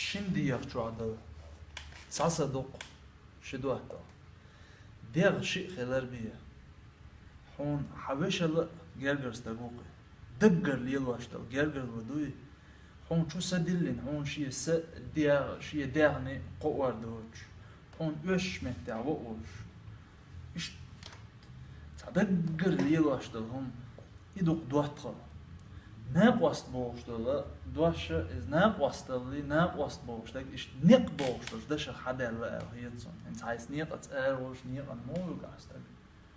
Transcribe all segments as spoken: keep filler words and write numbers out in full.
Шин дегӀа чохь дала цхьа са дукха ши доттагӀа. ДегӀ шиъ хилар бен. Хьуна хьан вешал а гергара стаг ву-кх. Даггара лелош дала гергара ва дуй. Хьуна чу са диллина, хьуна шен са дегӀ, шен дегӀний кхоор доцуш, хьуна оьшучу меттехь ван олуш. Иштта цхьа даггара лелош долу хӀума, и ду-кх доттагӀал. Накъост бохуш долу дош, иза накъосталлий, накъост бохуш дерг, иштта некъ бохуш долчу дашах хьадаьлла аьлла хета суна. ХӀинца хьайца некъаца ара волуш, некъан муха вуьгу ахь стаг?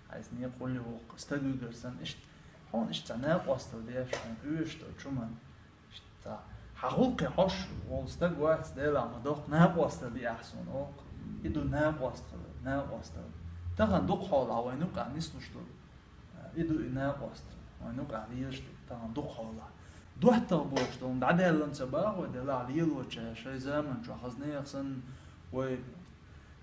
Хьайца некъа гӀулле воккху стаг вуьгур санна, иштта хьуна иштта цхьа накъосталла деш, хьуна оьшуш долчу хӀуманна. Ца, хьан гӀуллакхе хьожуш волу стаг вац, Делахь ма доккха накъосталла ди ахь суна, оха. И ду накъост хилар, накъосталла. Тахана дукха хьолахь вайна юкъахь нислуш ду. И ду и накъост, вайна юкъахь лелаш ду, тахана дукха хьолахь. ДоттагӀа бохуш долу дӀадаьлла ца боху вай, Делахь лелочу шайн заманчохь хаза нехан санна вай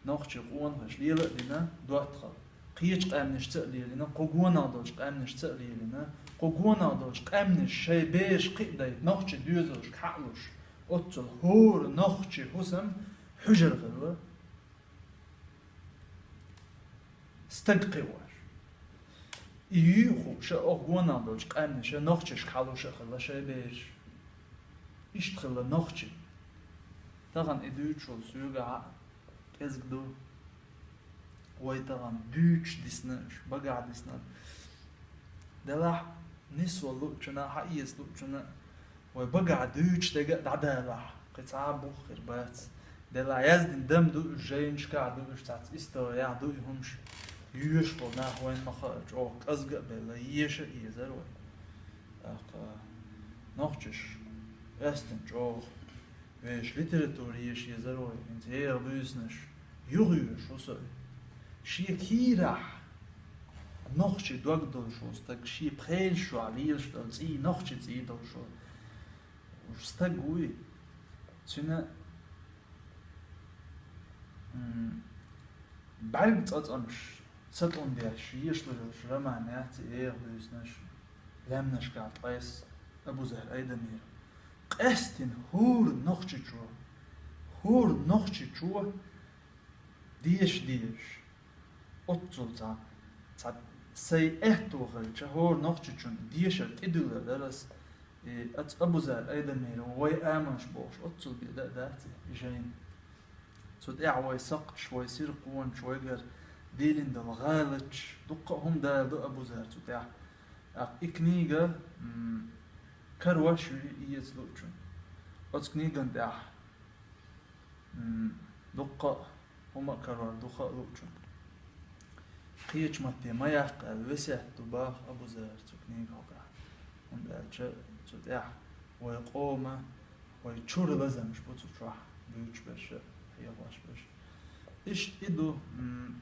нохчийн къонахаша лела а дина доттагӀал. Кхечу къаьмнашца а лелийна, кху гонах долчу къаьмнашца а лелийна, кху гонах долчу къаьмнаша шайн бераш кхиадайта нохчийн доьзалшка хьалуш, оццул хӀора нохчийн хӀусам хьуьжар хилла, стаг кхиош. И юй а хууш, оха гонах долчу къаьмнаша нохчашка хьалуш а хилла шайн бераш. Иштта хилла нохчий. Тахана и дуьйцуш волу соьгахь а кӀезиг ду. Вай тахана дуьйцуш дисна уьш, багахь дисна. Делахь нисвала луучунна, хьаэца луучунна, вай багахь дуьйцуш дерг а дӀадалахь, кхин цхьа а бух хир бац. Делахь яздина дам ду уьш, жайнашкахь ду уьш, цхьацца историяхь ду и хӀумаш, йоьшуш болу нах вайна ма хаара, чӀогӀа кӀезиг а белла, еша а езара вай. ТӀаккха нохчаша къаьстина чӀогӀа вешан литература еша езара вай, хӀинца эха буьйсанаш юхайоьшу со. Шен кийрахь нохчийн дог долуш волу стаг, шен пхенаш чохь лелаш долу цӀий, нохчийн цӀий долуш волу стаг вуй. Цуьнан, м, бӀаьрг цӀацӀамаш сатӀун деш, ешалур йолуш роман яц и, эха буьйсанаш, лаьмнашкахь ткъайсса Абузар Айдамиров. Къаьстина хӀора нохчичо, хӀора нохчичо деша дезаш. Оццул цхьа, цхьа сайн аьтто хилча, хӀора нохчичун дешар тӀедуьллур дара ас, и, аца Абузар Айдамиров, вай амалш бохуш, оццул бен дан а дац и жайна. Цу тӀехь вай сакхташ, вай сирхонаш, вайгара дилина долу гӀалаташ, дуккха а хӀума далийна ду Абузара цу тӀехь. ТӀаккха и книга, м, карош ю и эца луучун. Оцу книган тӀехь, м, дуккха а хӀума а карор ду хаа луучун. Кхечу матте ма яккха аьлла весет ду боху Абузара цу книган хьокъехь. ХӀунда аьлча цу тӀехь вай къоман, вай чуьра лазамаш бу цу чохь буьйцуш берш а, хьехош берш а. Иштта и ду, м,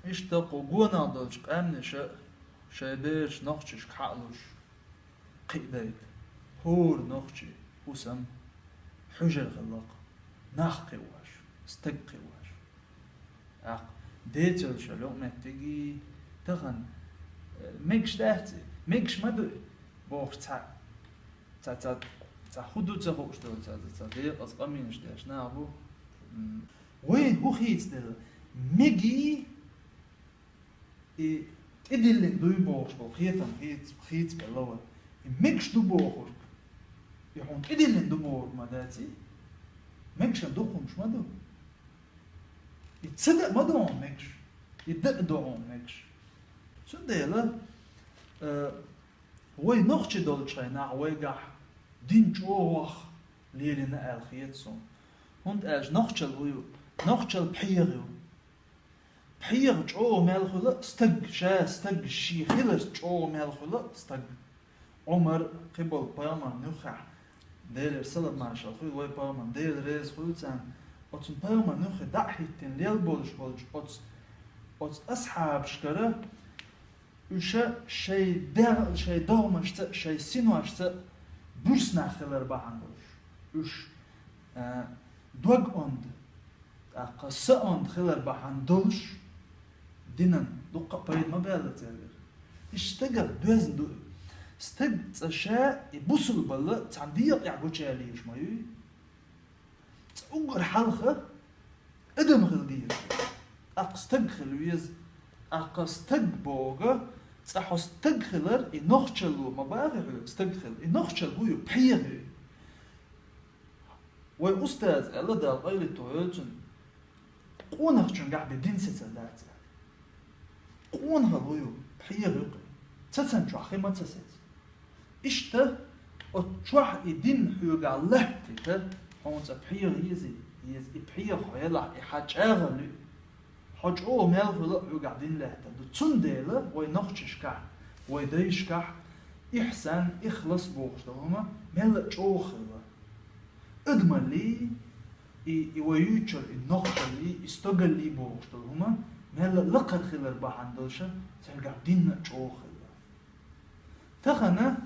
иштта кху гонах долчу къаьмнаша шайн бераш нохчашка хьалуш, кхиадайта, хӀора нохчийн хӀусам хьуьжар хилла-кх, нах кхиош, стаг кхиош. ТӀаккха децалш йолу меттигий тахана, э, мегаш дац и, мегаш ма ду и бохуш цхьа, цхьа, цхьа, цхьа хӀун ду ца хууш долу, цхьа, цхьа, цхьа декъаза къамелаш деш нах бу. М, вайн хӀун хийцаделла? Мегий и тӀедиллина дуй бохуш болу кхетам хийц-, хийцабелла вай. И мегаш ду бохург, и хьуна тӀедиллина ду бохург ма дац и? Мегашан дукхунаш ма ду. И ца дан а ма ду хьуна мегаш, и дан а ду хьуна мегаш. Цундела, э, вай нохчий долчу хенахь вайгахь дин чӀогӀа лелийна аьлла хета суна. ХӀунда аьлча нохчалла хӀун ю? Нохчалла пхьегӀа ю. ПхьегӀа чӀогӀа мел хуьлу стаг, ша стаг, шен хиларца чӀогӀа мел хуьлу стаг. Ӏумар, кхин болу пайхамарна юххехь, Делера салам-маршалла хуьлда вай пайхамарна, Дела реза хуьлда царна, оцу пайхамарна юххе дӀа а хӀиттина лелла болуш болчу оцу, оцу асхьабашкара уьш шайн дегӀ-, шайн догӀмашца а, шайн синошца а буьрса нах хилар бахьана долуш. Уьш, а, дог онда, тӀаккха са онда хилар бахьана долуш, динан дуккха а пайда ма баьлла цаьргара. Иштта стагах доьзна ду и. Стаг цкъа ша и бусулбалла цхьана дегӀа тӀехь гучуялийша ма юй. Уггар хьалха адам хила деза. ТӀаккха стаг хила веза. ТӀаккха стаг боху, цкъа хьо стаг хилар, и нохчалло ма бахий хьоьга стаг хила. И нохчалла хӀу ю, пхьегӀа ю. Вай устаза аьлла, Дала къайле тохойла цунна, къонахчуьнгахь бен дин сецар дац аьлла. Къонахалла хӀу ю, пхьегӀа ю-кх. Цецан чохь хи ма ца сецна. Иштта, оцу чохь и дин хьоьгахь латтийта, хьуна цкъа пхьегӀа еза, еза, и пхьегӀа хьо елахь, и хьан чӀагӀалла ю. Хьо чӀогӀа мел хуьлу а хьоьгахь дин лаьттар ду. Цундела вай нохчашкахь, вай дайшкахь ихсан, ихлас бохуш долу хӀума мелла а чӀогӀа хилла. Адамаллий, и, и вай юьйцура, и нохчаллий, и стогаллий бохуш долу хӀума мелла а лакхара хилар бахьана долуша, цаьргахь дин а чӀогӀа хилла. Тахана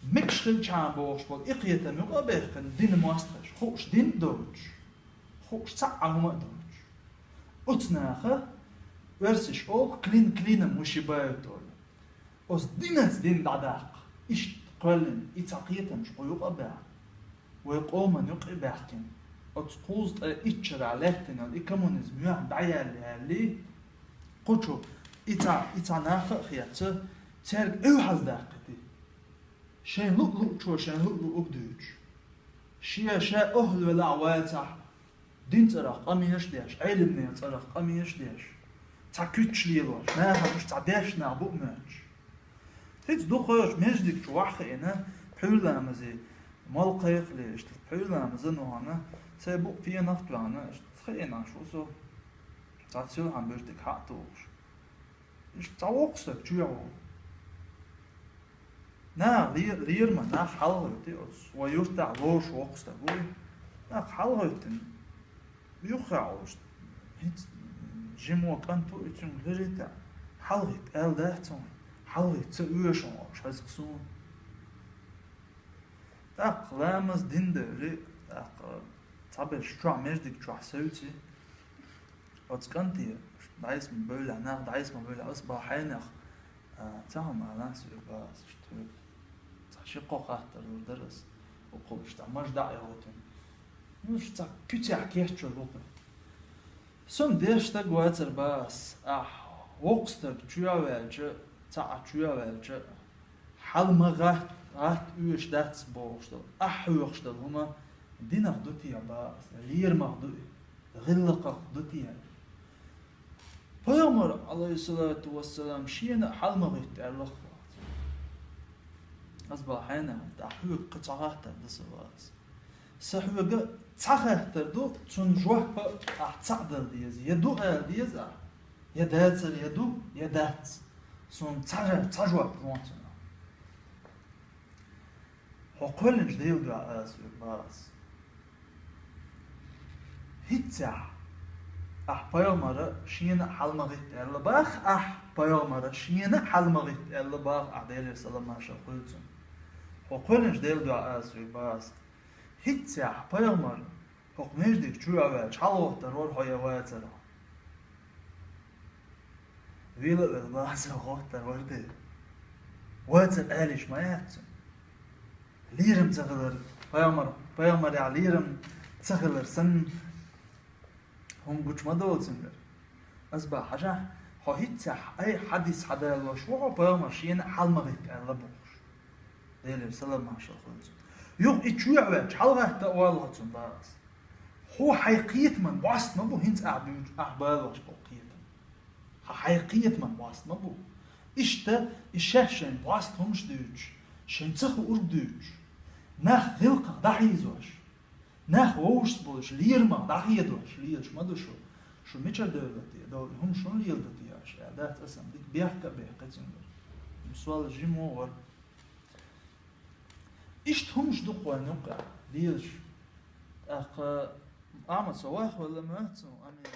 мегаш хилчхьана бохуш болу и кхетам юкъа а баьхкина, дина мостагӀаш, хууш дин а доцуш, хууш цхьа а хӀума а доцуш. Оцу наха, оьрсаша олу, клин клином вышибают олу. Оцу динца дин дӀадаккха. Иштта кхоьллина, и цхьа кхетамаш кху юкъа а баьхна, вай къоман юкъа а баьхкина, оцу кхузткъе итт шарахь лаьттина йолу и коммунизм юьхьна дӀаяьлла яьллий, кхучу и цхьа, и цхьа нах а хетта, цаьрга эвхьаза даккхийтий. Шайн луъ-луъчо шайн луъ-луъург дуьйцуш. Шен ша охьа велахь а вацахь, дин цӀарах къамелаш а деш, Ӏелимнех цӀарах къамелаш а деш, цхьа куьцаш лелош, нахана уьш цхьа дешна нах бу а моьттуш. ХӀинца дукхачу междиг чу вахь хиъна, пхьуьйрламазе, мал кхайкхале, иштта пхьуьйрламазан вахана, сайн букъ пенах а тоьхна, иштта хиъна шу со, цхьа силхьан бертиг хьа а тухуш. Иштта цхьа воккха стаг чоьхьа волу. Нах ле-, лерма, нах хьалагӀоьттий оцу. Вай юьртахь лоруш воккха стаг вуй. Нах хьалагӀоьттина, юххехь олуш. ХӀинца жима кӀант ву, и цуьнга лерина тӀе. ХьалагӀитта аьлла дац хьуна. ХьалагӀитта ца оьшу хьуна олуш, хьаьжкъа суна. ТӀаккха ламаз дина девлли, тӀаккха цхьаберш чохь, междиг чохь севций. Оцу кӀанте дӀасма бевлла, нах дӀасма бевлла, ас бахьанех, а, ца хьо ма алан соьга, ас иштта хьоьга. Цхьа ши-кхо хаттар лур дара ас, укхул иштта маж дӀа а йохуьйтуьйтуш. Ну, уьш цхьа куьцехь кечвелла ву-кх. Сум деш стаг вацар бах ас, ахь воккха стаг чоьхьа ваьлча, цхьаъ чоьхьа ваьлча, хьала ма гӀат-, гӀатта оьшуш дац бохуш долу, ахь хьоьхуш долу хӀума динах ду те бах ас, лерамах ду и, гӀиллакхах ду те? Пайхамар, Ӏалайхиссалату вассалам, шена а хьала ма гӀитта аьлла-кх вац. Ас бах хьайна, ахь хьоьга кхин цхьа хаттар дан сан вац. Сан хьоьга цхьа хаттар ду, цунна жоп ахь цхьаъ дала деза. Я ду ала деза ахь, я дацара, я ду, я дац. Суна цхьа жа-, цхьа жоп ло цунах. Хьо кхоьллинчу Делан дуьхьа аса хьоьга бах ас. ХӀинццехь ахь пайхамара шена а хьала ма гӀитта аьлла бах, ахь пайхамара шена а хьала ма гӀитта аьлла бах, ахь Делера салам-маршалла хуьлда цунна. Хьо кхоьллинчу Делан дуьхьа аса хьоьга бах ас. ХӀинццехь пайхамар хӀокху междиг чу а ваьлча, хьалагӀоттар вара хьо я вацара? Вела а велла, бах ас, гӀоттар вара те? Вацара аьлла ма яц цунна. Лерам ца хилар, пайхамар, пайхамарехь лерам ца хилар санна, хӀума гучу ма долу цуьнгара. Ас бах, хьажахь, хьо хӀинццехь, ай, хьадис хьадалош ву хьо, пайхамар шена а хьала ма гӀитта аьлла бохуш. Делера салам-маршалла хуьлда цунна. Юха и чоьхьа ваьлча, хьалагӀатта а валла хьо цунна, бах ас. Хьо хьайн кхетаман бӀост ма бу, хӀинца ахь дуьйцу, ахь балош болу кхетам. Хьан хьайн кхетаман бӀост ма бу. Иштта, и шаьш шайн бӀост хӀумаш дуьйцуш, шайн ца хуург дуьйцуш, нах гӀиллакхах дӀахьийзош, нах вовшашца болуш, лерамах дӀахедош лелаш ма ду шу. Шу мичара девлла те, довла, хӀума шуна леладо те аша, аьлла дац аса, дика бехк а бехкхи цуьнгара. Сол жима вара. Иштта хӀумаш ду-кх вайн юккъехь лелаш. ТӀаккха Ахьмад со вахвелла моьтту суна, амин.